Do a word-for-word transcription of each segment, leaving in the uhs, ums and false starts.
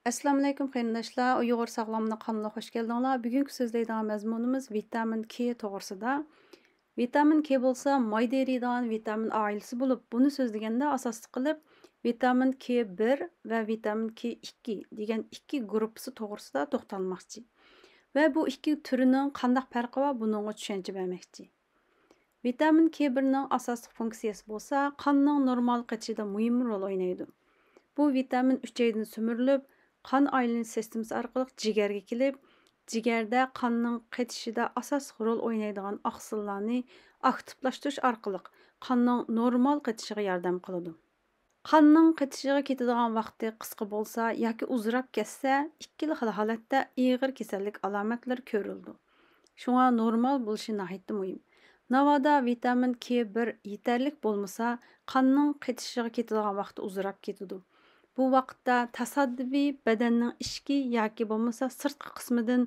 ئەسسالامۇئەلەيكۇم قېرىنداشلار، ئۇيغۇر ساغلاملىق قانىلىغا خۇش كەلدىڭلار. بۈگۈنكى سۆزلەيدىغان مەزمۇنىمىز ۋىتامىن كې توغرىسىدا. ۋىتامىن كې بولسا مايدا ئېرىيدىغان ۋىتامىن ئائىلىسى بولۇپ، بۇنى سۆزلىگەندە ئاساسلىق قىلىپ ۋىتامىن كې بىر ۋە ۋىتامىن كې ئىككى دېگەن ئىككى گۇرۇپپىسى توغرىسىدا توختالماقچى. ۋە بۇ ئىككى تۈرىنىڭ قانداق پەرقى بار، بۇنىڭغا چۈشەنچە بەرمەكچى. ۋىتامىن كې بىرنىڭ ئاساسلىق فۇنكسىيەسى بولسا قاننىڭ نورمال قېتىشىدا مۇھىم رول ئوينايدۇ. بۇ ۋىتامىن ئۈچەيدىن سۈمۈرۈلۈپ، قان ئايلىنىش سىستېمىسى ئارقىلىق جىگەرگە كېلىپ، جىگەردە قاننىڭ قېتىشىدا ئاساسلىق رول ئوينايدىغان ئاقسىللارنى ئاكتىپلاشتۇرۇش ئارقىلىق قاننىڭ نورمال قېتىشىغا ياردەم قىلىدۇ. قاننىڭ قېتىشىغا كېتىدىغان ۋاقتى قىسقا بولسا ياكى ئۇزىراپ كەتسە، ئىككىلا خىل ھالەتتە ئېغىر كېسەللىك ئالامەتلىرى كۆرۈلىدۇ. شۇڭا نورمال بولۇشى ناھايىتى مۇھىم. ناۋادا ۋىتامىن كې بىر يېتەرلىك بولمىسا، قاننىڭ قېتىشىغا كېتىدىغان ۋاقتى ئۇزىراپ كېتىدۇ. بۇ ۋاقىتتا تاسادىپىي بەدەننىڭ ئىچكى ياكى بولمىسا سىرتقى قىسمىدىن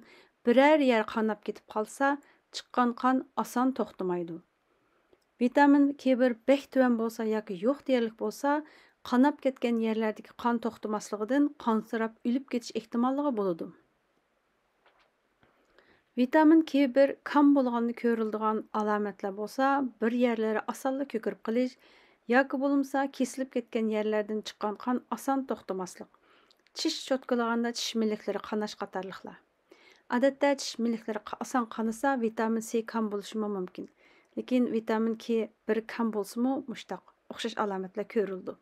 بىرەر يەر قاناپ كېتىپ قالسا، چىققان قان ئاسان توختىمايدۇ. ۋىتامىن كې بىر بەك تۆۋەن بولسا ياكى يوق دېيەرلىك بولسا، قاناپ كەتكەن يەرلەردىكى قان توختىماسلىقىدىن قانسىراپ ئۆلۈپ كېتىش ئېھتىماللىقى بولىدۇ. ۋىتامىن كې بىر كام بولغاندا كۆرۈلىدىغان ئالامەتلەر بولسا، بىر يەرلىرى ئاسانلا كۆكىرىپ قېلىش ياكى بولمىسا كېسىلىپ كەتكەن يەرلەردىن چىققان قان ئاسان توختىماسلىق، چىش چوتكىلىغاندا چىش مىلىكلىرى قاناش قاتارلىقلار. ئادەتتە چىش مىلىكلىرى قا-، ئاسان قانىسا، ۋىتامىن سى كام بولۇشىمۇ مۇمكىن. لېكىن ۋىتامىن كې بىر كام بولسىمۇ مۇشۇنداق ئوخشاش ئالامەتلەر كۆرۈلىدۇ.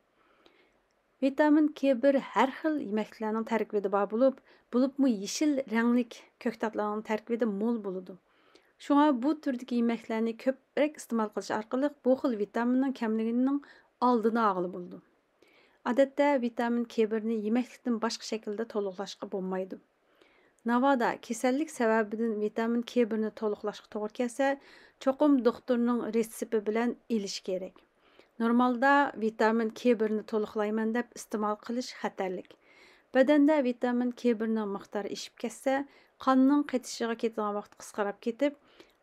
ۋىتامىن كې بىر ھەر خىل يېمەكلىكلەرنىڭ تەركىبىدە بار بولۇپ، بولۇپمۇ يېشىل رەڭلىك كۆكتاتلارنىڭ تەركىبىدە مول بولىدۇ. شۇڭا بۇ تۈردىكى يېمەكلەرنى كۆپرەك ئىستېمال قىلىش ئارقىلىق بۇ خىل ۋىتامىننىڭ كەملىكىنىڭ ئالدىنى ئالغىلى بولىدۇ. ئادەتتە ۋىتامىن كې بىرنى يېمەكلىكتىن باشقا شەكىلدە تولۇقلاشقا بولمايدۇ. ناۋادا كېسەللىك سەۋەبىدىن ۋىتامىن كې بىرنى تولۇقلاشقا توغرا كەلسە، چوقۇم دوختۇرنىڭ رېتسېپى بىلەن ئېلىش كېرەك. نورمالدا ۋىتامىن كې بىرنى تولۇقلايمەن دەپ ئىستېمال قىلىش خەتەرلىك. بەدەندە ۋىتامىن كې بىرنىڭ مىقدارى ئېشىپ كەتسە، قاننىڭ قېتىشىغا كېتىدىغان ۋاقىت قىسقىراپ كېتىپ،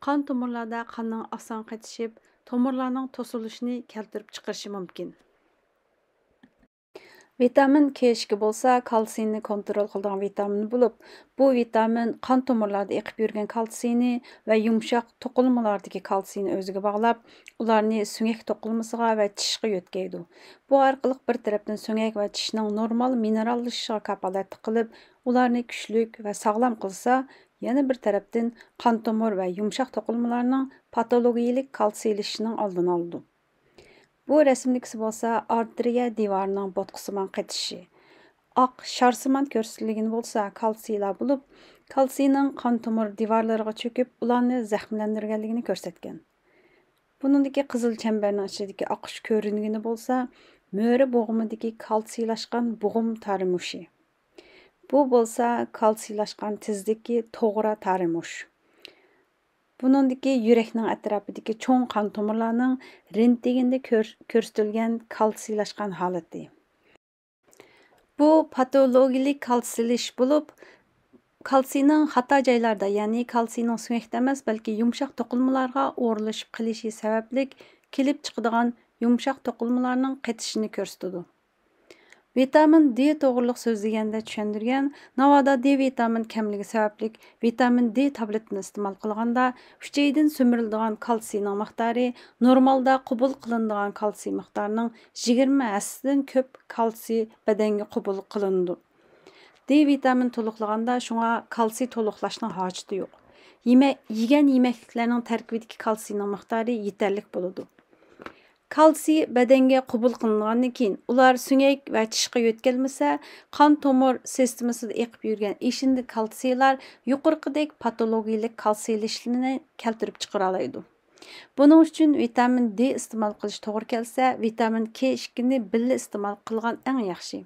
قان تومۇرلاردا قاننىڭ ئاسان قېتىشىپ، تومۇرلارنىڭ توسۇلۇشىنى كەلتۈرۈپ چىقىرىشى مۇمكىن. ۋىتامىن كې ئىككى بولسا كالتسىينى كونترول قىلىدىغان ۋىتامىن بولۇپ، بۇ ۋىتامىن قان تومۇرلاردا ئېقىپ يۈرگەن كالتسىينى ۋە يۇمشاق توقۇلمىلاردىكى كالتسىينى ئۆزىگە باغلاپ، ئۇلارنى سۆڭەك توقۇلمىسىغا ۋە چىشقا يۆتكەيدۇ. بۇ ئارقىلىق بىر تەرەپتىن سۆڭەك ۋە چىشنىڭ نورمال مىنېراللىشىشىغا كاپالەتلىك قىلىپ، ئۇلارنى كۈچلۈك ۋە ساغلام قىلسا، يەنە بىر تەرەپتىن قان تومۇر ۋە يۇمشاق توقۇلمىلارنىڭ پاتولوگىيىلىك كالتسىيلىشىشىنىڭ ئالدىنى ئالىدۇ. بۇ رەسىمدىكىسى بولسا ئارتېرىيە دىۋارىنىڭ بوتقىسىمان قېتىشى. ئاق شارسىمان كۆرسىتىلگىنى بولسا كالتسىيلار بولۇپ، كالتسىينىڭ قان تومۇر دىۋارلىرىغا چۆكۈپ، ئۇلارنى زەخىملەندۈرگەنلىكىنى كۆرسەتكەن. بۇنىڭدىكى قىزىل چەمبەرنىڭ ئىچىدىكى ئاقۇش كۆرۈنگىنى بولسا مۈرە بوغۇمىدىكى كالتسىيلاشقان بوغۇم تارىمۇشى. بۇ بولسا كالتسىيلاشقان تىزدىكى توغرا تارىمۇش. بۇنىڭدىكى يۈرەكنىڭ ئەتراپىدىكى چوڭ قان تومۇرلارنىڭ رېنتگېندا كۆر-، كۆرسىتىلگەن كالتسىيلاشقان ھالىتى. بۇ پاتولوگىيىلىك كالتسىيلىشىش بولۇپ، كالتسىينىڭ خاتا جايلاردا، يەنى كالتسىينىڭ سۆڭەكتە ئەمەس، بەلكى يۇمشاق توقۇلمىلارغا ئورۇنلىشىپ قېلىشى سەۋەبلىك كېلىپ چىقىدىغان يۇمشاق توقۇلمىلارنىڭ قېتىشىنى كۆرسىتىدۇ. ۋىتامىن دې توغرۇلۇق سۆزلىگەندە چۈشەندۈرگەن، ناۋادا دې ۋىتامىن كەملىكى سەۋەبلىك ۋىتامىن دې تابلېتىنى ئىستېمال قىلغاندا ئۈچەيدىن سۈمۈرۈلىدىغان كالتسىينىڭ مىقدارى نورمالدا قوبۇل قىلىنىدىغان كالتسىي مىقدارىنىڭ يىگىرمە ھەسسىدىن كۆپ كالتسىي بەدەنگە قوبۇل قىلىنىدۇ. دې ۋىتامىن تولۇقلىغاندا شۇڭا كالتسىي تولۇقلاشنىڭ ھاجىتى يوق. يېمە-، يېگەن يېمەكلىكلەرنىڭ تەركىبىدىكى كالتسىينىڭ مىقدارى يېتەرلىك بولىدۇ. كالتسىي بەدەنگە قوبۇل قىلىنغاندىن كېيىن، ئۇلار سۆڭەك ۋە چىشقا يۆتكەلمىسە، قان تومۇر سىستېمىسىدا ئېقىپ يۈرگەن ئېشىندى كالتسىيلار يۇقىرىقىدەك پاتولوگىيىلىك كالتسىيلىشىشنى كەلتۈرۈپ چىقىرالايدۇ. بۇنىڭ ئۈچۈن ۋىتامىن دې ئىستېمال قىلىش توغرا كەلسە، ۋىتامىن كې ئىككىنى بىللە ئىستېمال قىلغان ئەڭ ياخشى.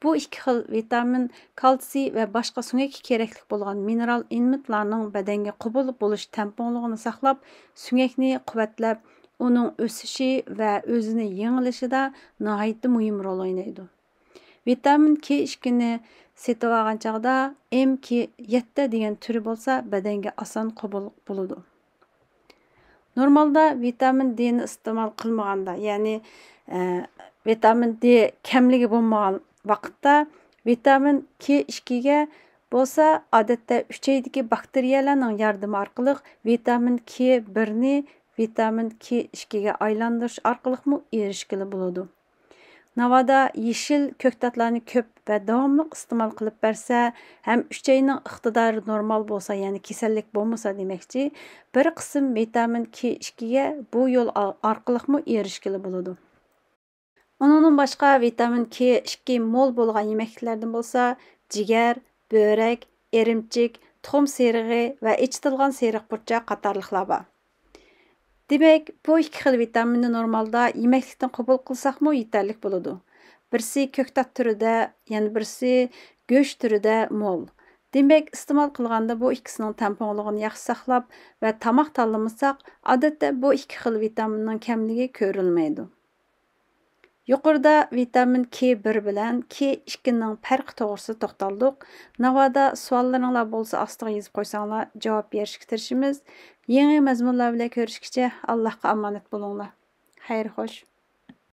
بۇ ئىككى خىل ۋىتامىن كالتسىي ۋە باشقا سۆڭەككە كېرەكلىك بولغان مىنېرال ئېلېمېنتلارنىڭ بەدەنگە قوبۇل بولۇش تەڭپۇڭلۇقىنى ساقلاپ، سۆڭەكنى قۇۋۋەتلەپ، ئۇنىڭ ئۆسۈشى ۋە ئۆزىنى يېڭىلىشىدا ناھايىتى مۇھىم رول ئوينايدۇ. ۋىتامىن كې ئىككىنى سېتىۋالغان چاغدا ئېم كې يەتتە دېگەن تۈرى بولسا بەدەنگە ئاسان قوبۇل بولىدۇ. نورمالدا ۋىتامىن دېنى ئىستېمال قىلمىغاندا، يەنى، ئە، ۋىتامىن دې كەملىكى بولمىغان ۋاقىتتا ۋىتامىن كې ئىككىگە بولسا، ئادەتتە ئۈچەيدىكى باكتېرىيەلەرنىڭ ياردىمى ئارقىلىق ۋىتامىن كې بىرنى ۋىتامىن كې ئىككىگە ئايلاندۇرۇش ئارقىلىقمۇ ئېرىشكىلى بولىدۇ. ناۋادا يېشىل كۆكتاتلارنى كۆپ ۋە داۋاملىق ئىستېمال قىلىپ بەرسە، ھەم ئۈچەينىڭ ئىقتىدارى نورمال بولسا، يەنى كېسەللىك بولمىسا دېمەكچى، بىر قىسىم ۋىتامىن كې ئىككىگە بۇ يول ئا-، ئارقىلىقمۇ ئېرىشكىلى بولىدۇ. ئۇنىڭدىن باشقا ۋىتامىن كې ئىككى مول بولغان يېمەكلىكلەردىن بولسا، جىگەر، بۆرەك، ئىرىمچىك، تۇخۇم سېرىقى ۋە ئېچىتىلغان سېرىق پۇرچاق قاتارلىقلار بار. دېمەك، بۇ ئىككى خىل ۋىتامىننى نورمالدا يېمەكلىكتىن قوبۇل قىلساقمۇ يېتەرلىك بولىدۇ. بىرسى كۆكتات تۈرىدە، يەنە بىرسى گۆش تۈرىدە مول. دېمەك، ئىستېمال قىلغاندا بۇ ئىككىسىنىڭ تەڭپۇڭلۇقىنى ياخشى ساقلاپ ۋە تاماق تاللىمىساق، ئادەتتە بۇ ئىككى خىل ۋىتامىننىڭ كەملىكى كۆرۈلمەيدۇ. يۇقىرىدا ۋىتامىن كې بىر بىلەن كې ئىككىنىڭ پەرقى توغرىسىدا توختالدۇق. ناۋادا سوئاللىرىڭلار بولسا ئاستىغا يېزىپ قويساڭلار، جاۋاب بېرىشكە تىرىشىمىز. يېڭى مەزمۇنلار بىلەن كۆرۈشكىچە ئاللاھقا ئامانەت بولۇڭلار. خەير خوش.